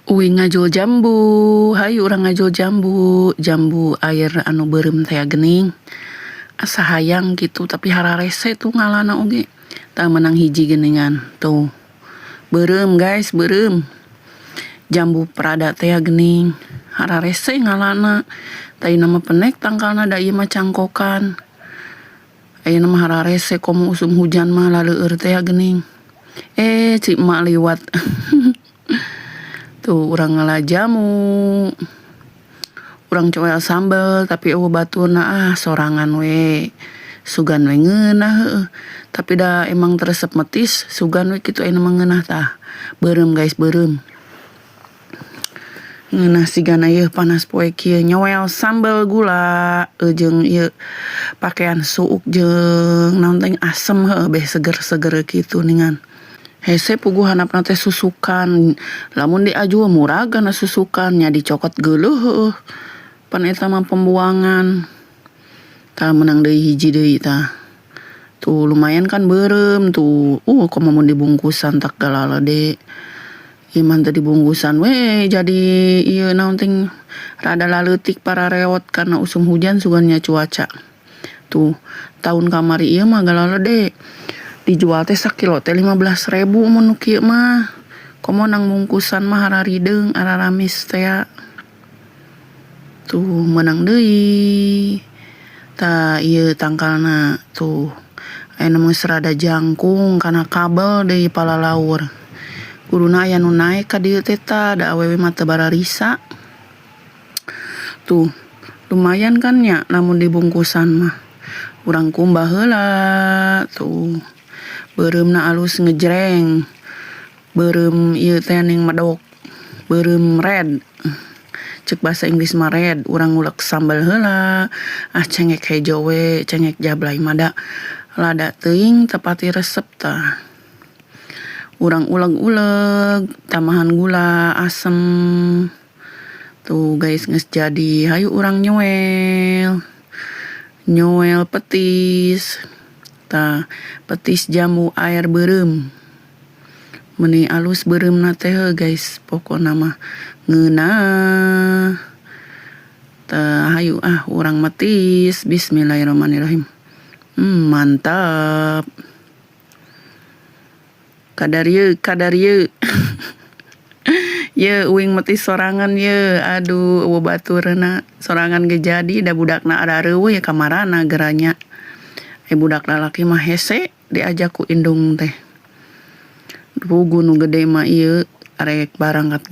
Uing ngajul jambu, hayu urang ngajul jambu, jambu air anu beureum teh geuning. Asa hayang kitu, tapi hararese tuh ngalana oge. Tah, meunang hiji geuningan tuh. Beureum, guys, beureum. Jambu Prada teh geuning. Hararese ngalana. Tadina mah penek tangkalna, da ieu mah cangkokan. Ayeuna mah hararese, komo usum hujan mah laleueur teh geuning. Eh, ci emak liwat. Tuh, urang ngala jamu. Urang coel sambel, tapi euweuh baturna, ah, sorangan we. Sugan we ngeunah, heueuh. Tapi da emang teu resep metis, sugan we kitu ayeuna mah ngeunah tah. Beureum, guys, beureum. Ngeunah sigana yeuh panas poe kieu nyoel sambel gula jeung ieu pakean suuk jeung naon teh, asem, heueuh, beh seger-seger kitu ningan. Hese puguh handapna teh susukan, lamun diajul murag kana susukan nya, dicokot geuleuh, heueuh. Pan eta mah pembuangan. Tah, meunang deui hiji deui tah. Tuh, lumayan kan beureum tuh. Komo mun dibungkusan tak galalede. Ieu mah teu dibungkusan we, jadi ieu naon teh, rada laleutik parareot karena usum hujan sugan nya cuaca. Tuh, tahun kamari ieu mah galalede. Dijual teh sakilo teh 15.000 mun nu kieu mah. Komo nang bungkusan mah hararideung, araramis tea. Tuh, meunang deui. Tah, ieu tangkalna tuh. Ayeuna mah geus rada jangkung kana kabel deui palalaur. Kuduna aya nu naek ka dieu teh tah, da awewe mah teu bararisa. Tuh, lumayan kan nya lamun dibungkusan mah. Urang kumbah heula tuh. Beureumna alus ngejreng. Beureum ieu teh ning medok. Beureum red. Cek bahasa Inggris mah red. Urang ngulek sambal heula. Ah, cengek hejo we, cengek jablay mah da lada teuing, teu pati resep tah. Urang uleg-uleg, tambahan gula, asem. Tuh, guys, geus jadi. Hayu urang nyoel. Nyoel petis. Tah, petis jambu air beureum. Meuni alus beureumna teh heuh, guys, pokona mah ngeunah. Tah, hayu ah urang metis. Bismillahirrahmanirrahim. Mantap. Kadarieu, kadarieu. Ye, uing metis sorangan ye. Aduh, euweuh baturna. Sorangan ge jadi, da budakna arareuweuh ya kamarana geranya. Eh, budak lalaki mah hese diajak ku indung teh. Puguh nu gede mah ieu arek barangkat.